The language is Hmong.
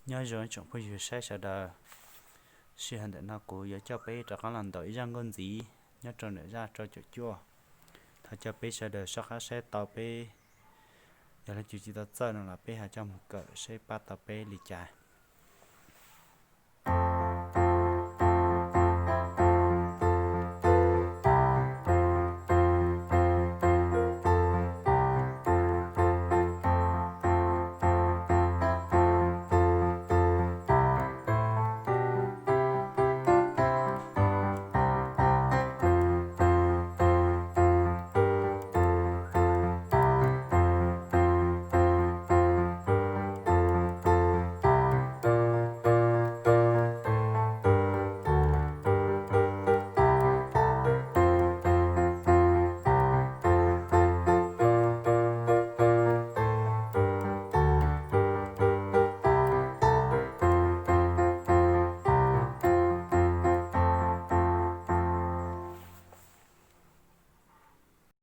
Nyob zoo tsoom phooj ywg saib sawv daws, sij hawm ntawm no kuv yuav coj peb rov qab los ntaus ib zaj nkauj ntxiv nyob rau ntawm zaj rau caum cuaj. Thov coj peb sawv daws soj qab saib tau peb, yog leej twg tsis tau txawj no los peb ho coj mus kawm seb pab tau peb li cas.